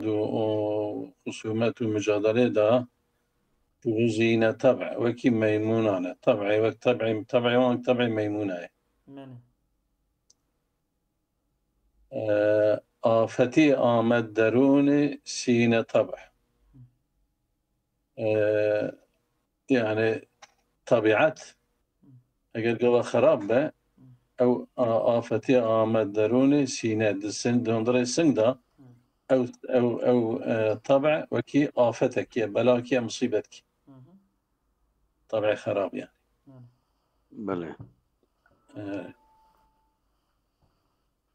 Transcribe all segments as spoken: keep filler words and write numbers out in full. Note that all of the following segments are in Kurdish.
û, û xusûmet û micadalê de bûzîne teb'e, wekî meymûnan e. Teb'ê wek teb'ê, teb'ê wan teb'ê meymûna ye. Mene. E, afetî amed derûnê sîne teb'e. E, yani tabiat eger gava xerab be, ew a-, afetî amed derûnê sîne, di sin-, di hundirê sing de, ew, ew, ew, e, tabe wekî afetekî ye, belakî ye, musîbetkî. Hı hı. Tabe xerab yani. Hı. Belê. E,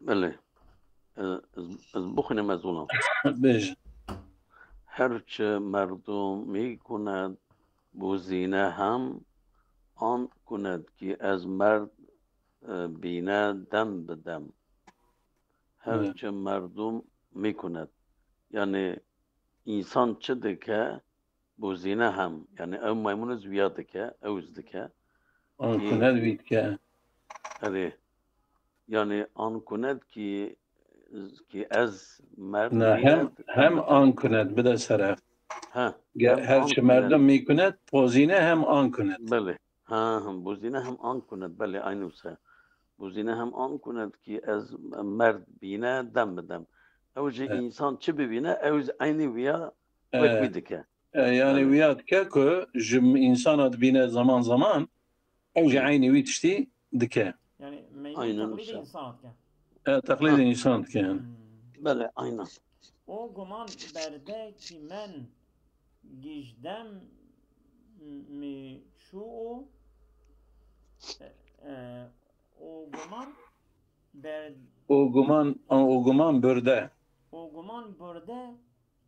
Belê. Ez, ez, ez bixwînim, ez wilo. Bêje. Her çi merdumî kunet bûzîne hem an kunet ki ez merd, e, bîne dem bi dem. Her Evet. çi merdumî kunet. Yani însan çi dike, bûzîne hem. Yani ew maymun iz wiya dike, ew iz dike. An Ki kunet wî dike. Erê. Yani an kunet ki, ki ez merd Ne, bîne hem, hem an kunet bide sere. Ha, Ge-, hem her an çi kunet. Merdum mî kunet, pozîne hem an kunet. Belê. Ha, ha, bûzîne hem an kunet. Belê, aynı wisa. Bûzîne hem an kunet ki ez merd bîne dem bi dem. Ew jî Evet. însan çi bibîne, ew jî eynî wiya wek Evet. wî dike. E, yani Belê. Wiya dike ku ji însana dibîne zaman zaman, ew jî Hı. eynî wî tiştî dike. Yani meymun Aynen teqlîdê wisa. Însan dike. E, teqlîdê Ha. Însan dike yani. Hmm. Belê, aynen. O guman berde ki men gijdem mi çû e, e, o guman ber- O guman, o guman burde. O guman burde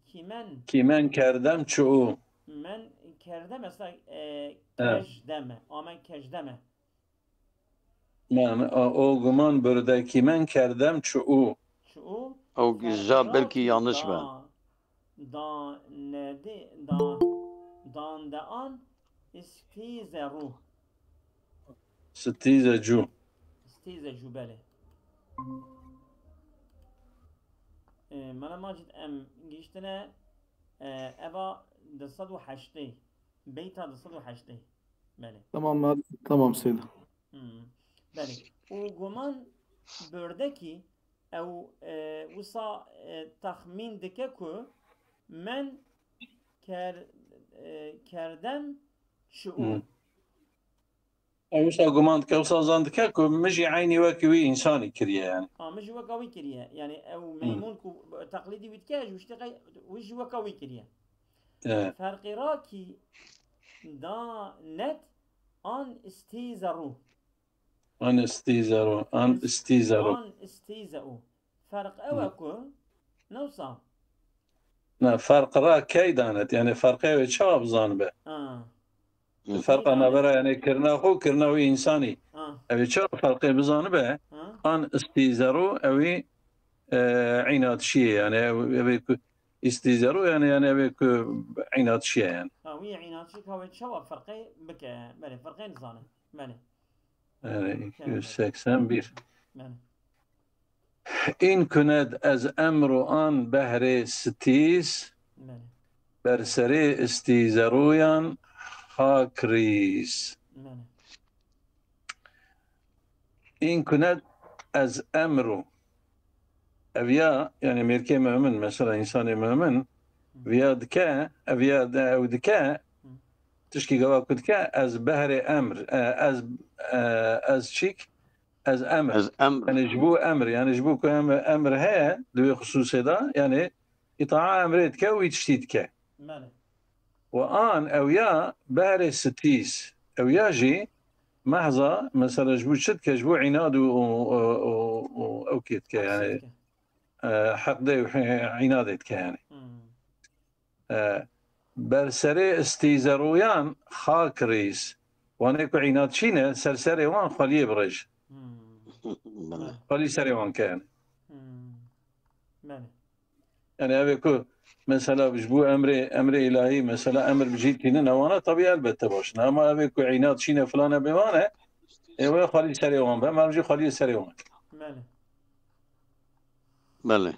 Kîmen? Kîmen kerdem çi û? Men kerdem, mesela, e, Evet. Kejdeme. Amen kejdeme. Men, a, o guman burde kîmen kerdem çi û? Çi û? Ew Ferqira ja belkî ki yanlış be. Da, da nedi, da, dan de an istîze ruh. Stîze cû. Stîze cû, belê. E, mala Macid, em gihîştine, e, eva du sed û heştê. Beyta du sed û heştê. Belê. Tamam, ma-, tamam Seyda. Hmm. Belê. Û guman berdekî ew, e, wisa, e, texmîn dike ku men ker-, e, kerdem çi û. Hmm. Ew wisa guman dike, wisa zan dike ku min jî eynî wekî wî însanî kiriye yani. Ha, min jî weka wî kiriye. Yani ew Hmm. meymun ku teqlîdî wî dike, ji wî jî weka wî kiriye. Evet. Ferqê ra kî da net an istîze rû. An istîze rû. An Ist-, istîze rû. An istîze û. Ferq ew e Hı. ku, ne wisa? Ne, ferq ra key danet, yani ferqê ew ê çawa bizanibe? Ha. Ferqa Key danet. Navbera yani kirina xwe, kirina wî însanî. Ha. Ew ê çawa ferqê bizanibe? Ha. An istîze rû ew ê, e, înatçiyê, yani ew, ew ê ku istîze rû yani, yani ew ê ku înatçiyê yani. Ha, wî înatçî ka wê çawa ferqê bike? Belê, ferqê nizane. Belê. Yani iki yüz seksen bir. Belê. În kunet ez emru an behrê stîz, Belê. Ber serê istîzerûyan xak rîz. Belê. În kunet ez emru. Ev ya, yani mêrkê mumin, mesela insanê mumin, viya dike, ev ya de ew dike, Hı. tişkî gava ku dike, ez behrê emr, e, ez, e, ez çîk, ez emr. Ez emr. Yani ji bo emr, yani ji bo ku em-, emr heye, di wê xisûsê de, yani îtaa emrê dike û wî tiştî dike. Belê. Û an ew ya behrê stîz. Ew ya jî mehza, mesela ji bo çi dike, ji bo înad û, û, û, û, û ew kê dike, yani, Qasî dike. e, heqdê û hî-, înadê dike, yani. Hmm. E, ber serê istîzerûyan xak rîz. Wanê ku înadçî ne, ser serê wan xweliyê birêj. Hmm. Belê. Xwelî serê wan ke, yani. Hmm. Belê. Yani ev ê ku mesela ji bo emrê, emrê îlahî, mesela emr bi cî tînin, ewana tabii elbette baş ne. Ama ev ê ku înad çîne, filan e, bê wan e, ê wê xwelî serê wan be, em jî xweliyê serê wan. Belê. Belê.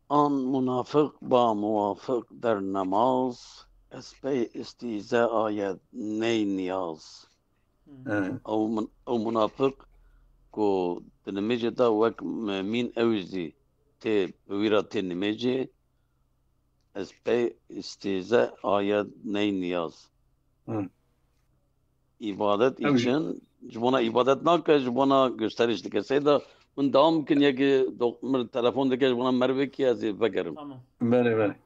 An munafiq ba muwafiq der nemaz, ez pey istîze ayet ney niyaz. Hmm. Evet. Ew mun-, ew munafiq ku di nimêjê de wek mumîn ew jî tê, bi wî re tê nimêjê, ez pey istîze ayet ney niyaz. Hı. Îbadet Ew jî. için, ji bona îbadet nake, ji bona gösteriş dike. Seyda, hûn dewam bikin, yekî do-, mir telefon dike, ji bona merivekî ez ê vegerim. Tamam. Belê, belê. Yani,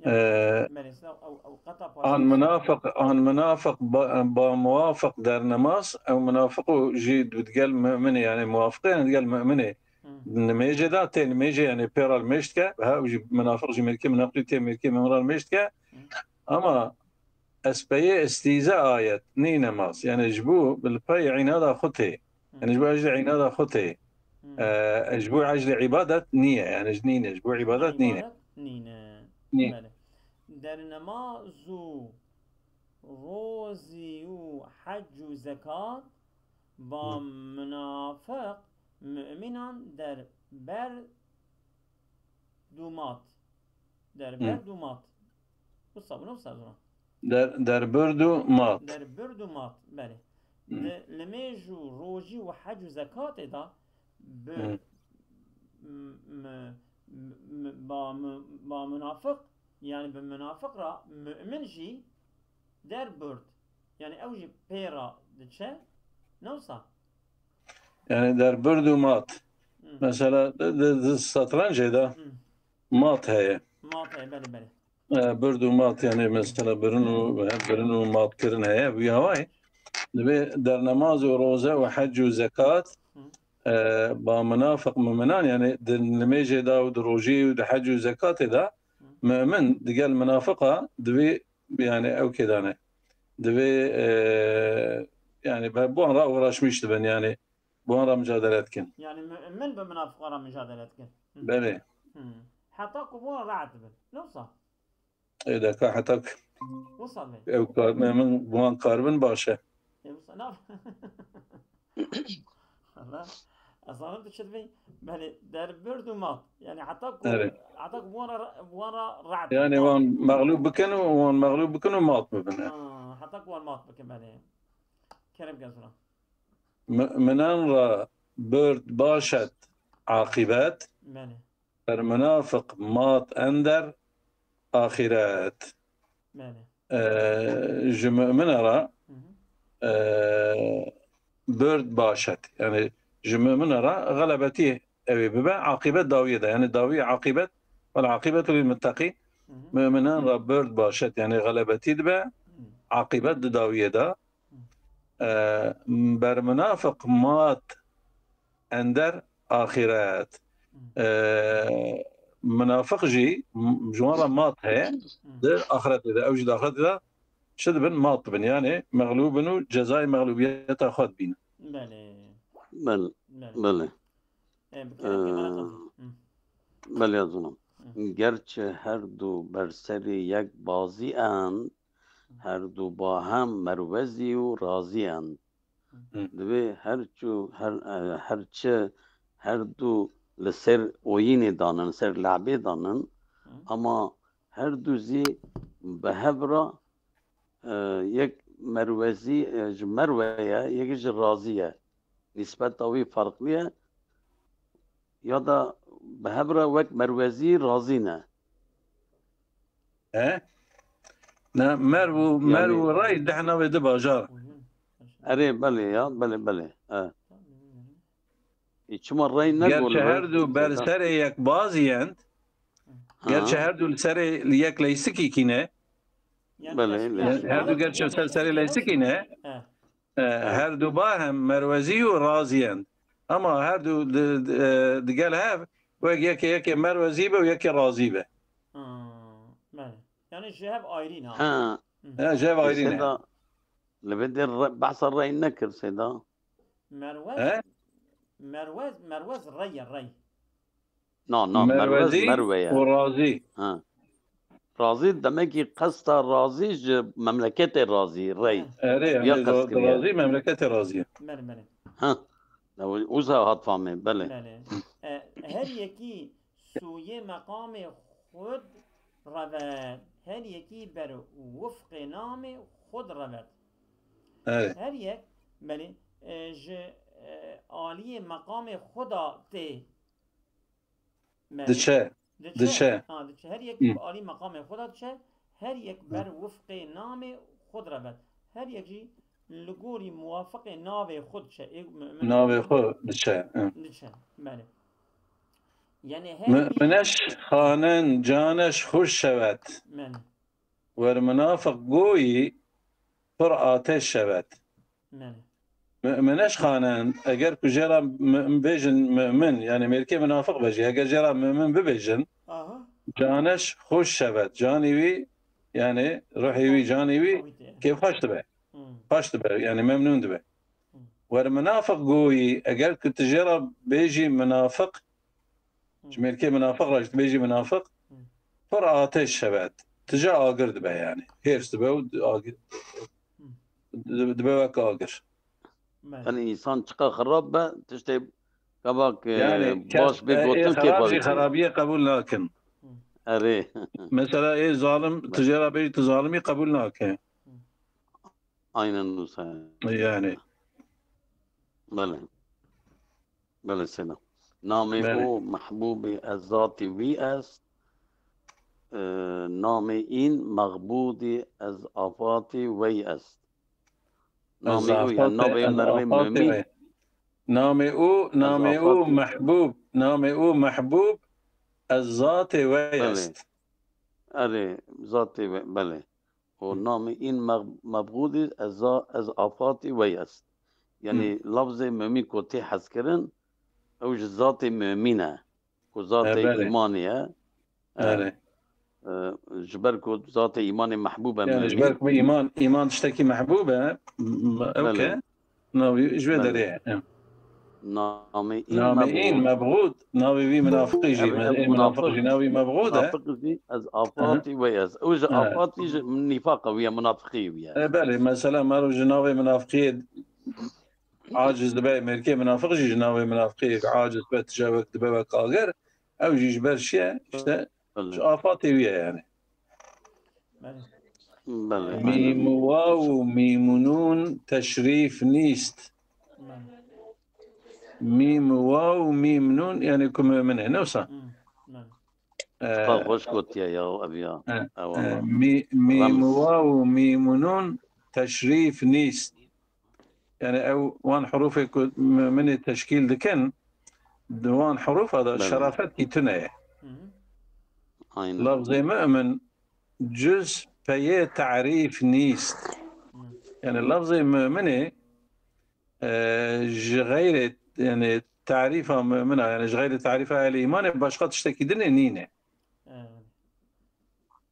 Ee, belê, siz ew, ew, ew qeta an parçası. Munafiq, an munafiq ba, ba muwafiq der nemaz, ew munafiq û jî digel mu'minê, yani muwafiqê, yani digel mu'minê. Hı. Nimêjê de tê nimêjê, yani pê re nimêj dike, ha, û jî munafiq jî mêrkê munafiq tê mêrkê mu'min re nimêj dike. Hı. Ama ez peyê istîze ayet, nî nemaz. Yani ji bo li pey înada xwe tê. Hı. Yani ji bo eclê înada xwe tê. Hı. Ee, ji bo eclê îbadet niye. Yani ji nîne, ji bo îbadet nîne. Îbadet nîne. Nî. Belê. Der nemaz û rozî û hec û zekat ba Hı. munafiq mu'minan der ber dumat. Der Hı. ber dumat. Wisa bûne, wisa zora. Der, der bird û mat. Der bird û mat, belê. Hı. Di limêj û rojî û hec û zekatê de bi Hı. m-, m-, m-, ba, mu-, ba munafiq, yani bi munafiq re mu'min jî der bird. Yani ew jî pê re diçe, ne wisa? Yani der bird û mat. Hı. Mesela di, di, di satrencê de Hı. mat heye. Mat heye, belê, belê. E, bird û mat, yani mesela birin û, her birin û mat kirin heye. Bu yawayê. Divê der nemaz û roze û hec û zekat, Hı. e, ba munafiq muminan, yani di nimêjê de û di rojî û di hec û zekatê de Hı. mumin digel munafiqa divê, yani ew kê dane. Divê, e, yani bi wan re uğraşmış dibin, yani bi wan re mücadele dikin. Yani mümin bi munafiqan re mücadele dikin. Hı. Belê. Hı. Heta ku bi wan rahat dibin. Ne wisa? Ê, deka heta ku Wisa be. ew kar, me, min bi wan karibin baş e. Ê, wisa nav. Allah. Ez zanim tu çi dibî? Belê, der bird û mat. Yani heta ku, Evet. heta ku bi wan re, bi wan re rahat Yani dibin. wan mexlûb bikin û wan mexlûb bikin û mat bibin. Ha, heta ku wan mat bikin, belê. Kerem ke zora. Mu'minan ra bird baş et aqîbet. Belê. Ber munafiq mat ender axiret. Belê. Ee, ji mu'mine ra, Hı hı. ee, bird baş et. Yani ji mu'mine ra xelebetî ew ê bibe, aqîbet dawiyê de. Yani dawiyê aqîbet, wal aqibetu lil muttaqîn. Hı hı. Mu'minan ra bird baş et. Yani xelebetî dibe, Hı. aqîbet di dawiyê de. Hı. Ee, ber munafiq mat ender axiret. Hı. Ee, munafiq jî, m-, ji wan re mat heye, Hı. di axiretê de, ew jî di axiretê de çi dibin? Mat dibin. Yani mexlûb in û cezayê mexlûbiyeta xwe dibînin. Belê. Bel-, Belê. belê. Ee, bi kerem ke Ee, Mehmet Azî. Hı. belê, ez zanim. Hı. Gerçi her du ber serê yek bazî en, Hı. her du ba hem merwezî û razî en. Hı. Divê her çu, her, e, her çi, her du li ser oyînê danin, ser le'bê danin, Hı. ama her du zî bi hev re, e, yek merwezî, e, ji merwe ye, yek ji razî ye. Nîsbeta wî ferqlî ye. Ya da bi hev re wek merwezî razî ne. He? Ne, merv û, Yani merv û rey deh navê di bajar. Erê, belê ya, belê, belê. He. Ê, çima rey ne Gerçi her du ber serê yek bazî yend. Ha. Gerçi her du li serê li yek leysikî kîne. Belê, leysikî. Her du gerçi ser serê leysikî ne. He. E, Evet. her du ba hem merwezî û razî yend. Ama her du di, di, e, digel hev, wek yekê, yekê merwezî be û yekê razî be. Ha, belê. Yani ji hev ayrî ne? Ha. Hı. He, ji hev ayrî ne? Seyda, li vê de re-, behsa rey nekir Seyda. Merwez, He? merwez, merwez rey ye, rey. Na, na, merwez Merwezî merwe ye. û razî. Ha. Razî demekî qesta razî ji memleketê razî, rey. Erê, Ya yani qest ra-, kiriye. razî, memleketê razî. Belê, belê. Ha. Ya, wisa hat famê, belê. Belê. E, her yekî sûyê meqamê xud revet. Her yekî ber wifqê namê xud revet. Evet. Her yek, belê, e, ji, e, aliyê meqamê xwe de tê. Belê. Diçe. Diçe. Diçe. Ha, diçe. Her yek Hı. alî meqamê xwe de diçe. Her yek ber wifqê namê xwe direbet. Her yek jî li gorî muwafiqê navê xwe diçe. Ê mu'min Navê xwe diçe. Hı. diçe. Belê. Yani her bir Mü'mineş xanen caneş xweş şewet. Belê. Wer münafık goyî pir ateş şewet. Belê. Mü'mineş xanen, eger ku jê re mü-, bêjin mü'min, yani mêrkê münafık bejî, eger jê re mü'min bibêjin, Aha. caneş xweş şewet. Canî wî, yani ruhî wî, canî wî Qewî tê. kêfxweş dibe. Hmm. Xweş dibe, yani memnun dibe. Hmm. Wer münafık goyî, eger ku tu jê re bêjî münafık, Hmm. ji mêrkê münafık re ji bêjî münafık, Hmm. pir ateş şewet. Tije agir dibe yani. Hêrs dibe û agir. Hmm. Dibe wek agir. Belê. Yani insan çiqa xirab be, tiştê kabak e, Yani kes, baş bê e, gotin ê kêfa xerab jî wî tê. Xerabiye qebûl nakin. Erê. Mesela ê zalim, tu jê re bêjî tu zalimî qebûl nake. Aynen wisa. Yani. Belê. Belê sena. Namê Belê. û mehbûbê ez zatî wî est. E, namê în mexbûdî ez afatî wey est. Ez Namê û yani afatê, navê ez mervê afatê mumî. wey. Namê û, Ez namê û afatê. mehbûb, namê û mehbûb, ez zatê wey Belê. est. Erê, zatê we, belê. O namê în mex-, mebxûdî ez, za- ez afatî wey est. Yani lafzê mumî ku tê hezkirin, ew ji zatê mumî ne. Ku zatê E, belê. îmanê ye. E, Belê. e, ji ber ku zatê îmanê mehbûb e Yani ji mumî. ber ku îman, îman tiştekî mehbûb e, m- ew Belê. ke, navî ji vê Belê. derê ye. Namê în Namê în mebxûd. mebxûd, navê wî münafıqî jî, Ev, me- ev ê münafıq münafık, jî navî mebxûd e. Münafık jî ez afatî wey ez. Ew ji Evet. afatî ji nîfaqa wî ye, münafıqî wî ye. E, belê, mesela mero ji navê münafıqiyê aciz dibe, mêrkê münafık jî ji navê münafıqiyê aciz be, tije wek dibe wek agir, ew jî ji ber şiye, işte, Belê. ji afatê wî ye yani. Belê. Belê. Mîm waw û mîm nûn teşrîf nîst. Belê. Mîm waw û mîm nûn, yani ku mümine, ne wisa? Hmm. Belê. E, Ka xweş gotiye ya ev ya. e, Eyvallah. e, mî- mîm Rems. waw û mîm nûn teşrîf nîst. Yani ew wan hurufê ku mümine teşkîl dikin, di wan hurufa da Belê. şerafet kî tune ye. Hı hı. Aynen. Lafzê mümin cüz peyê tarîf nîst. Hı. Yani lafzê müminê, e, ji xeyrê, yani tarîfa mümina, yani ji xeyrê tarîfa ehlê îmanê başqa tiştekî dinê nîne. Evet.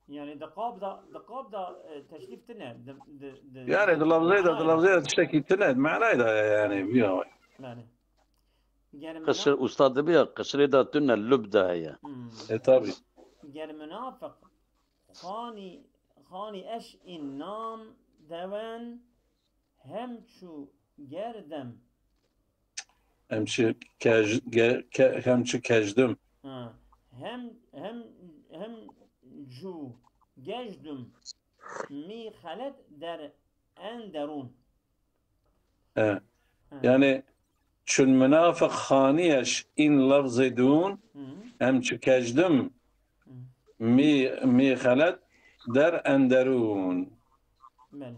Yani di qab da, di qab da, e, teşrîf tine. Di, di, di, Yani di lafzê de, di lafzê de tiştekî tune, manayê de yani, ya. Yani. Ger Qişir mına- usta dibi ya, qişirê de tune lub de heye. Hmm. E, tabii. Ger münafık xanî, xanî eş in nam dewen hem çu gerdem. Hem çi kej-, ge-, ke-, hem çi kejdim. Ha. Hem, hem, hem cu gejdum mi xelet der en derun. E. Ha. Yani çün münafık xaniyeş in lafzê dûn, Hı hı. hem çi kejdim mi, mi xelet der en derun. Belê.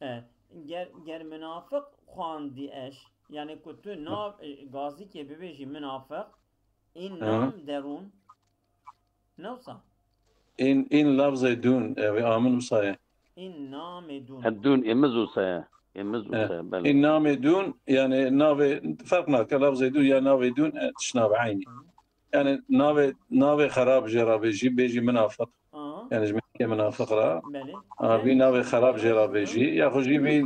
E, ger, ger münafık xwandî eş, yani ku tu nav, e, gazîkê bibêjî münafık, in Hı. nam derun, ne wisa? In, in lafzê dûn, ev ê amin wisa ye. In namê dûn. He dûn êmiz wisa ye. Êmiz wisa ye, belê. In namê dûn, yani navê, ferq nake, lafzê dûn ya navê dûn, e, tişt navê eynî. Hı hı. Yani navê, navê xerab jê re bêjî, bêjî münafık. Aha. Yani ji mêrkê münafık re. Belê. A, vî navê xerab jê re bêjî. Ya xwe jî vî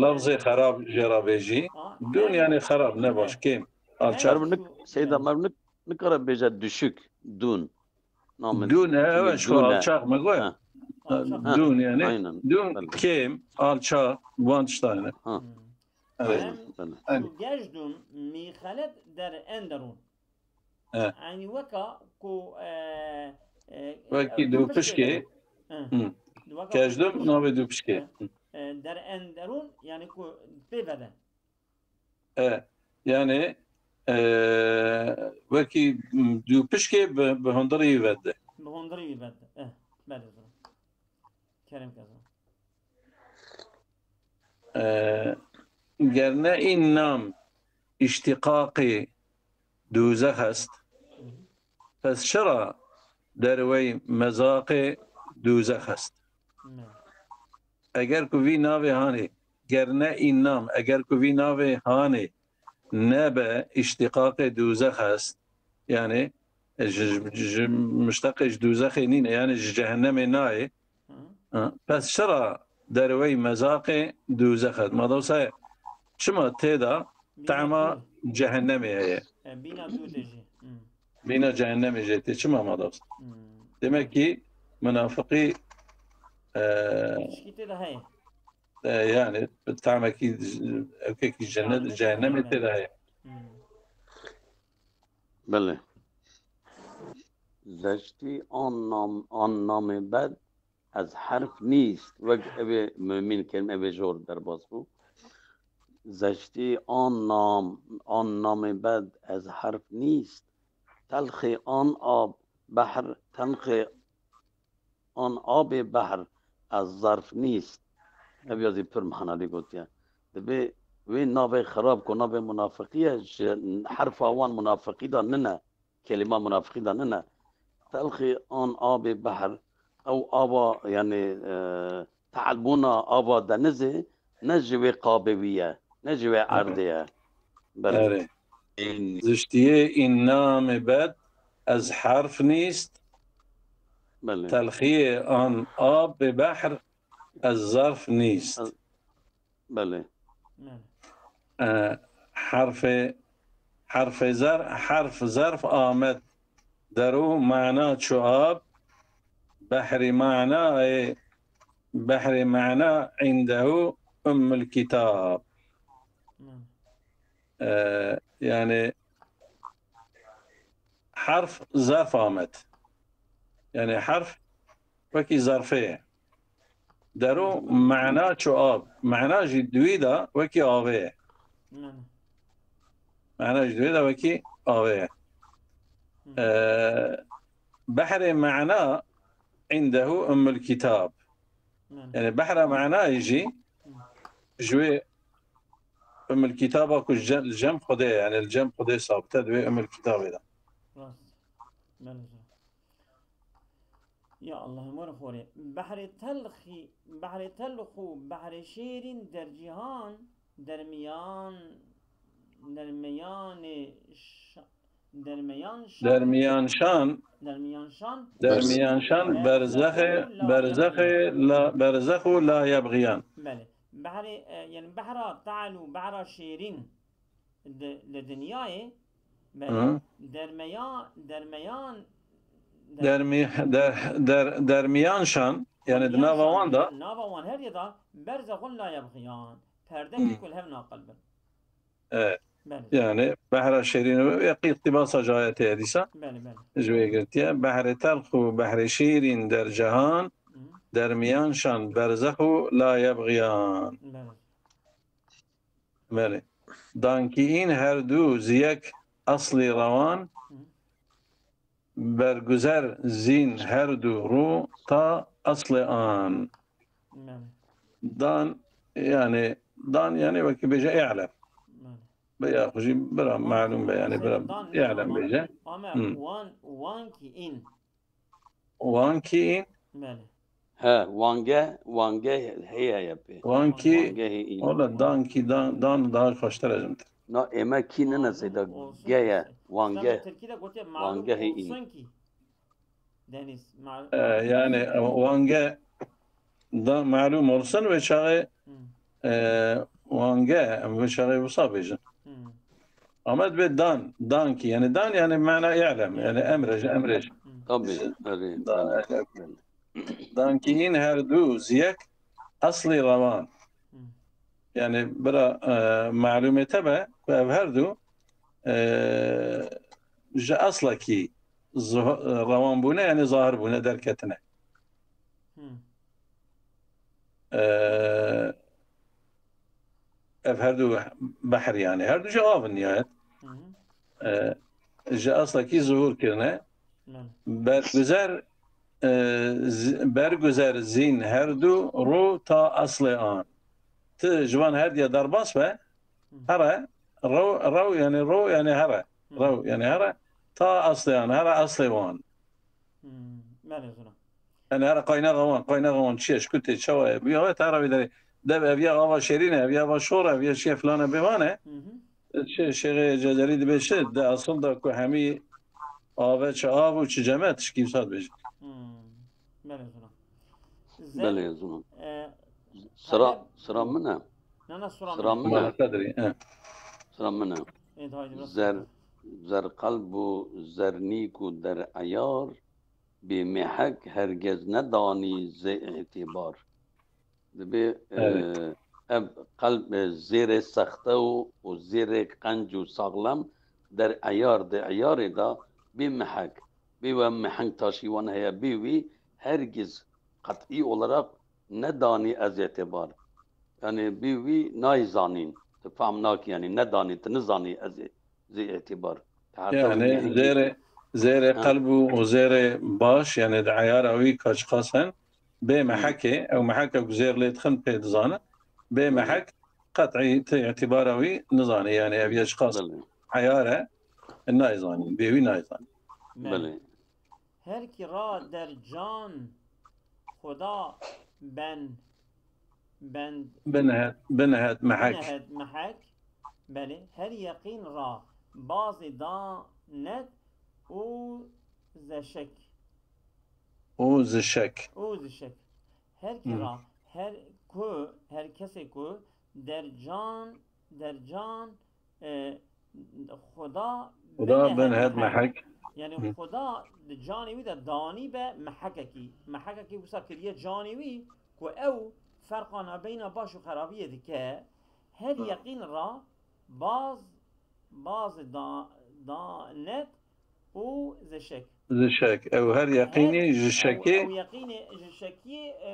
lafzê xerab jê re bêjî. Dûn yani xerab, ne baş, kêm, alçak. Merv nik-, Seyda, merv nik-, nikare bêje düşük, dûn. Namê Dûn, e, evet, şu dûn e. Alçak me goya. Ha. Alçak. Dûn yani. Aynen. Dûn, Belê. kêm, alçak, wan tiştan. Ha. Hmm. Evet. Hem Belê. Evet. tu gejdun mi xelet der en derun. E. Eynî weka ku, e, e, Wekî e, dûpişkê. E. Hı. Weka Kejdum dûpişkê. navê dûpişkê. E, e, der en derûn, yani ku pê ve de. E, yani, e, wekî dûpişkê bi, bi hundirî ve de. Bi hundirî ve de. E, belê, zira. Kerem ke, zira. E, ger ne în nam îştîqaqê dûzex est, pes çira derwey mezaqê dûzex est? Ne. Eger ku vî navê hanê, ger ne în nam, eger ku vî navê hanê nebe îştîqaqê dûzex est, yani ji, ji, ji mişteqê ji dûzexê nîne, yani ji cehennemê nayê, Hı. ha, pes çira derwey mezaqê dûzex est? Madem wisa ye, çima tê de Bîna tema dû. cehennemê heye? E, bîna dû de jî. Hı. Bîna cehennemê jê tê. Çima madem wisa? Hı. Demek ki munafiqî, e, Tişkî tê de heye. e, yani tamekî, ewkekî cennet, Cehennemê cehennemê tê tê de heye. Hı. Belê. Zeştî an nam, an namê bed ez herf nîst. Wek evê mumîn kelim evê jor derbas bû. Zeştî an nam, an namê bed ez herf nîst. Telxê an ab behr, telxê an abê behr ez zarf nîst. Ev yazî pir manalî gotiye. Dibê wê navê xirab ku navê munafiqî ye, ji herfa wan munafiqî de nine. Kelîma munafiqî de nine. Telxî an abê behr, ew ava, yani, e, teelbûna ava denizê ne ji wê qabê wî ye, ne ji wê erdê ye. Belê. Erê. Ziştiyê în namê bed ez herf nîst, Belê. telxiyê an abê behr ez zarf nîst. Belê. Belê. E, herfê, herfê zer-, herf zerf amet deru mana çu ab, behrî mana ê, behrî mana indehu ummul kitab. Belê. E, yani herf zerf amet. Yani herf wekî zerfê ye. Deru mana çu ab. Mana jî di wî de wekî avê ye. Belê. Mana jî di wî de wekî avê ye. Ee, behrê mana indehu ummul kitab. Belê. Yani behra manayê jî ji wê ummul kitaba ku je-, li cem Xwedê, yani li cem Xwedê sabite di wê ummul kitabê de. Rast. Belê. Ya Allah, mor xorê. Behrê telxî, behrê telx û behrê şêrîn dercîhan, dermiyan, dermiyanê şa-, dermiyan şan, Dermiyan şan, dermiyan şan, dermiyan şan, berzexê, berzexê la, berzexu la yebxiyan. Belê. Behrê, e, yani behra te'l û behra şêrîn di, li dinyayê, belê. Hı. Dermeya-, dermeyan, der-, Dermi-, der-, der-, dermiyan şan, yani di nava wan da. Nava wan her yê da berzexun la yebxiyan. Perdekî Hı. ku li hev naqil bin. Evet. Belê. Yani behra şêrîn, wek îqtîbasa ji ayetê ye dîsa. Belê, belê. Ji wê girtiye. Behrê telx û behrê şêrîn dercehan, Hı. dermiyan şan, berzex û la yebxiyan. Belê. Belê. Dankî în her du ziyek eslî rewan, Hı. berguzer zîn her du rû ta eslê an. Belê. Dan, yani, dan, yani, wekî bêje i'lem. Belê. Be ya xwe jî bira malûm be, yani, bira Dan, i'lem dan, bêje. Ama Hı. wan, wan ki în. Wan ki în, Belê. He, wange, wange heye ye pê. wan ki, Wange hê în. Ola dan ki, dan, dan daha xweştir e ji min. Na, ême kî nine seyda Olsun. ge ye, wange. Tirkî de gotiye Wange malûm hê în. olsun ki. Deniz, ma- E, yani, wange da malûm olsun ve çaxê, Hı. e, wange, em ve çaxê wisa bêjin. Hı. Ama divê dan, dan ki, yani dan, yani mana i'lem, yani emre, emre. Hı. Tabii, tabii. Da, Tabii. dan ki în her du ziyek eslî rewan. Hı. Yani bira, e, malûmê te be ku ev her du, e, ji eslekî zuh- rewan bûne, yani zahir bûne, derketine. Hmm. E, ev her du behr yani, her du jî av in nihayet. Hı hı. E, ji eslekî zuhur kirine. Belê. Berguzer, e, z- berguzer zîn her du ro ta eslê an. Ti ji van her diye derbas be, Hı. here, rew, rew yani rew yani here. Hı. Rew yani here, ta eslê an, here eslê wan. Hmm, belê zina. Yani here qaynaxa wan, qaynaxa wan çi ye, ji ku tê, çawa ye, bûya we te here vî derê. Dev ev ya ava şêrîn e, ev ya ava şor e, ev ya çi ye, filan e, bêvan e. Hı hı. Çi Şêxê Cezerî dibê çi, de esil de ku hemî ave çi av û çi cem e, tişkî wisa dibêje. Hmm, belê zina. Zer, Belê zina. e, Sira, qeleb sira min e. Na, na, sira Sira min e. min e. Muhakkak dirê, e. Sira min e. Ê, haydi, biraz Zer, daha. Zerqelb û zernîk û dereyar, bê mehek hergez nedanî zê îtîbar. Dibê, Evet. e, ev qelb, e, zêrê sexte û, û zêrê qenc û saxlem dereyar, de eyarê de bê mehek, bê we meheng taşî wan heye, bê wî hergiz qet'î olarak nedanî ez ê têbar. Yani bê wî nayzanîn. Tu fam nakî, yani nedanî, tu nizanî ez ê zê îtîbar. Te heta Yani mehekî zêrê, zêrê Ha. qelb û, û zêrê baş, yani di eyara wî kaçqas in, bê Hı. mehekê, ew meheke ku zêr lê dixin pê dizanin, bê Belê. mehek qet'î ti îtîbara wî nizanî, yani ev ya çiqas Belê. eyar e, nayzanî, bê wî nayzanî. Belê. Belê. Her ki ra der can Xuda ben, ben, Binehet, binehet mehek. binehet mehek. Belê. Her yeqîn ra bazê danet û zeşek. Û zişek. Û zişek. Her ki Hı. ra, her ku, her kesê ku der can, der can, e, Xuda Xuda binehet binehet mehek. mehek. Yani Hı. Xuda di canê wî de danî be mehekekî. Mehekekî wisa kiriye canê wî ku ew ferqa nabeyna baş û xerabiyê dike. Her Hı. yeqîn ra baz, baz da, danet û zişek. Zişek. Ew her yeqînî Her, ji ew, şekê ew yeqînê ji şekî, e,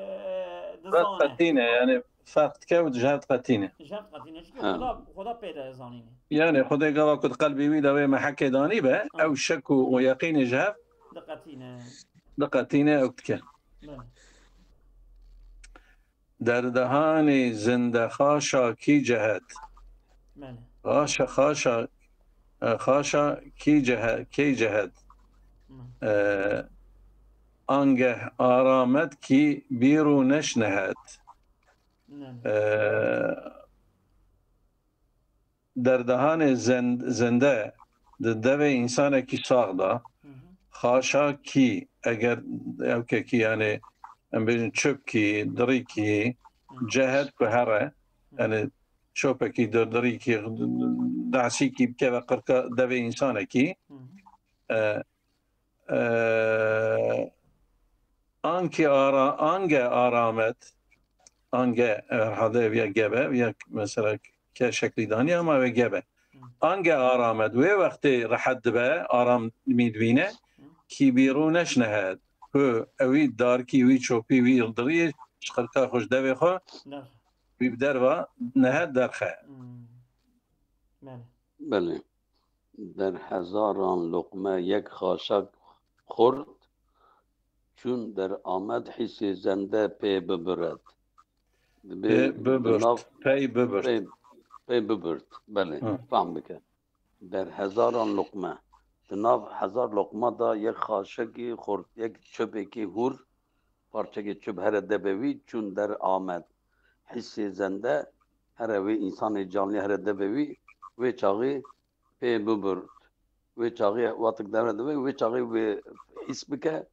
Red dizane. qetîne, yani ferq dike û ji hev qetîne. Ji hev qetîne. Çünkü Ha. Xuda, Xuda pê de zanîne. Yani Xwedê gava ku di qelbê wî de wê mehekê danî be, Ha. ew şek û, û yeqînê ji hev Diqetîne. diqetîne, ew dike. Belê. Derdehanê zinde xaşa kî cehet. Belê. Xaşa, xaşa, e, xaşa kî cehe-, kî cehet. Belê. E, angeh aramet kî bîr û neş nehet. Belê. E, derdehanê zend-, zinde di devê însanekî sax de, Hı hı. xaşa kî, eger ew kekî, yani, em bêjin çöpkî, dirîkî, Hı. cehet ku here, Hı. yani, çöpekî, dir-, dirîkî, dehsîkî bikeve qirka devê însanekî, Hı hı. e, e, Ankî ara-, ange aramet, ange herhalde ev ya gebe, ya mesela ke şeklî danî ama ev gebe. Hı. Ange aramet, wê wextê rehet dibe, aram mî dibîne, Hı. kî bîrû neş nehet. Ku ewî darkî wî çopî wî dirî, ji qirka xwe ji devê xwe, Derxe. wî bi derva nehet derxe. Hmm. Belê. Belê. Der hezaran loqme yek xaşak xurt, çûn der amed hîsê zende pê bibiret. Dibê Pê bibirt, di nav pey bibirt. pê, pê bibirt, belê, Hı. fam bike. Der hezaran loqme. Di nav hezar loqma da yek xaşekî xurt, yek çöpekî hûr, parçekî çöp here debe wî, çûn der amed. Hîsê zende here wê însanê canlî here debe wî, wê çaxî pê bibirt. Wê çaxî wextek devre dibe, wê çaxî wê hîs bike.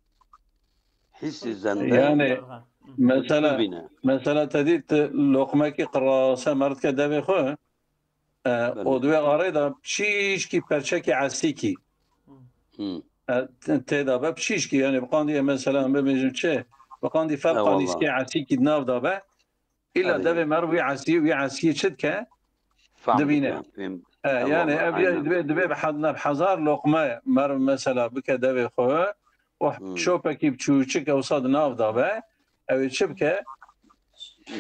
Hîsê zende Yani, Hı. mesela, bibîne. mesela te dît, tu loqmekî qirase merdike devê xwe, e, Belê. û di wê arê de pişîşkî perçekî esîkî, Hı. e, t-, tê de be pişîşkî, yani biqandî, mesela, em bibêjin çi, biqandî fev Eyvallah. qanîskê esîkî di nav de be, îla Erê. devê meriv wî esî, wî esî çi dike? Fam Dibîne. dike, fêm, E, yani ev ya divê, divê bi hed-, hezar loqme meriv mesela bike devê xwe û Hmm. şopekî biçûçik ewsa di nav de be, ew ê çi bike?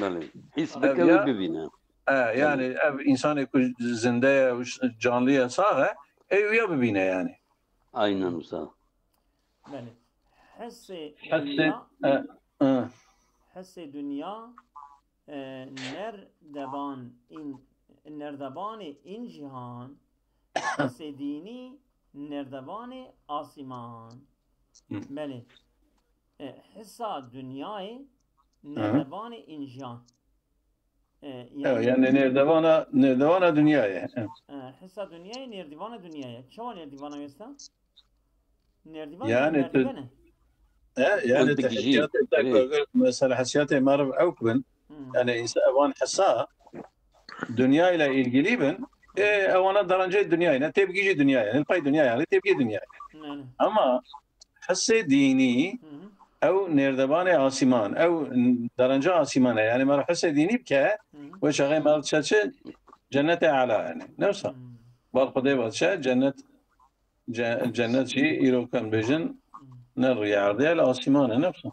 Belê. Hîs Ev bike ya wê bibîne. E, yani ev insanê ku zinde ye û ş-, canlı ye, sax e, ê wî ya bibîne yani. Aynen usta. Belê. Hissê Hissê, dünya, e, e. Hissê dünya, e, nerdeban in, nerdebanê in cihan, hissê dînî nerdebanê asîman. Hı. Belê. E, hissa dünyayê Hı. nerdebanê in cihan. E, Evet, yani yani nêrdevana, nêrdevana dünyayê. E, hissa dünyayê nêrdivana dünyayê. Çawa nêrdivana wêsta? Nêrdivana Yani yani tu- nerdivene. E, yani Mantık te jî, hissiyatê te evet. ku, mesela hissiyatê meriv ew bin. Hmm. Yani insan evan hissa dünya ile ilgili bin. E, ewana darancê dünya ne? Tepkî jî dünya yani. Pay dünya yani. Tepkî dünya. Yani. Ama hissê dînî Hı hı. ew nêrdebanê asîman, ew derenca asîman e. Yani meriv hissê dînî bike, Hı hı. wê çaxê meriv diçe çi? Cennetê ela yani. Ne wisa? Hı. Bal Xwedê ve diçe cennet, ce-, cennet jî îro kan bêjin, Hı. ne riyardê, li asîman e, ne wisa?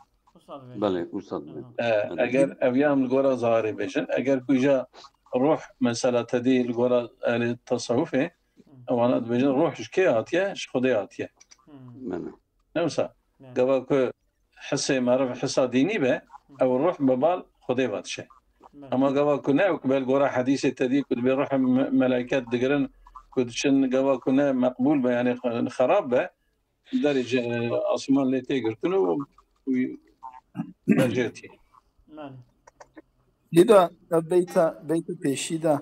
Belê, usta dibê. Hı hı. E, Hı hı. eger ev yan li gora zaharê bêjin, eger ku îja ruh mesela tedî li gora ehlê tasawufê, Hı. ewana dibêjin ruh ji kê hatiye? Ji Xwedê hatiye. Hı. Belê. Ne wisa? Evet. Gava ku hisê meriv hisa dînî be, Hı. ew ruh bi bal Xwedê ve diçe. Evet. Ama gava ku ne, ku bel gora hedîsê te dî ku dibê ruh me-, melaiket digirin, ku diçin gava ku ne meqbûl be, yani xerab be, derê ce-, asîman lê tê girtin û, û berjê tî. Evet. Lîda, ev beyta, beyta pêşî de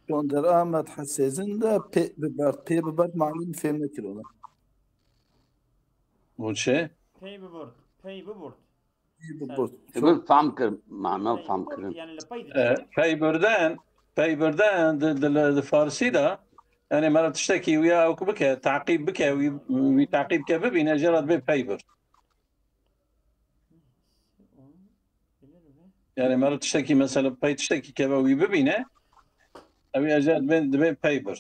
Şonder Ahmet Hesêzin de pê bibert, pê bibert manî fêm nekirine. O çi? Pey biburt. Pey biburt. Pey biburt. Pey biburt. Fam kir, mana fam kirin. Yani li pey E, diçe. Pey birden, pey birden di, di, di Farsî de, yani meriv tiştekî wî ya ew ku bike, taqîb bike, wî, wî taqîb ke bibîne, jê re dibê pey bir. Yani meriv tiştekî mesela pey tiştekî keve wî bibîne, ew ê jê re dibê, dibê pey bir.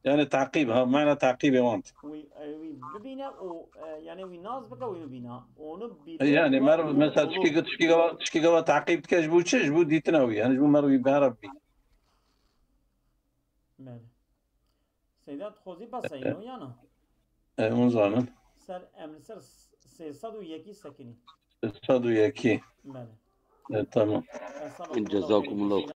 Yani taqîb, ha, mana taqîbê wan. Wî, e, wî bibîne û, e, yani wî nas bike, wî bibîne. Onu bir E, yani meriv mesela tişkî, tişkî gava, tişkî gava taqîb dike ji bo çi? Ji bo dîtina wî. Yani ji bo meriv wî bihera bibîne. Belê. Seyda, tu xwezî bes e, E, ya na? E, hûn zanin. Ser, em li ser sê sed û yekî sekinî. Sê sed û yekî. Belê. E, tamam. Cezakumullah.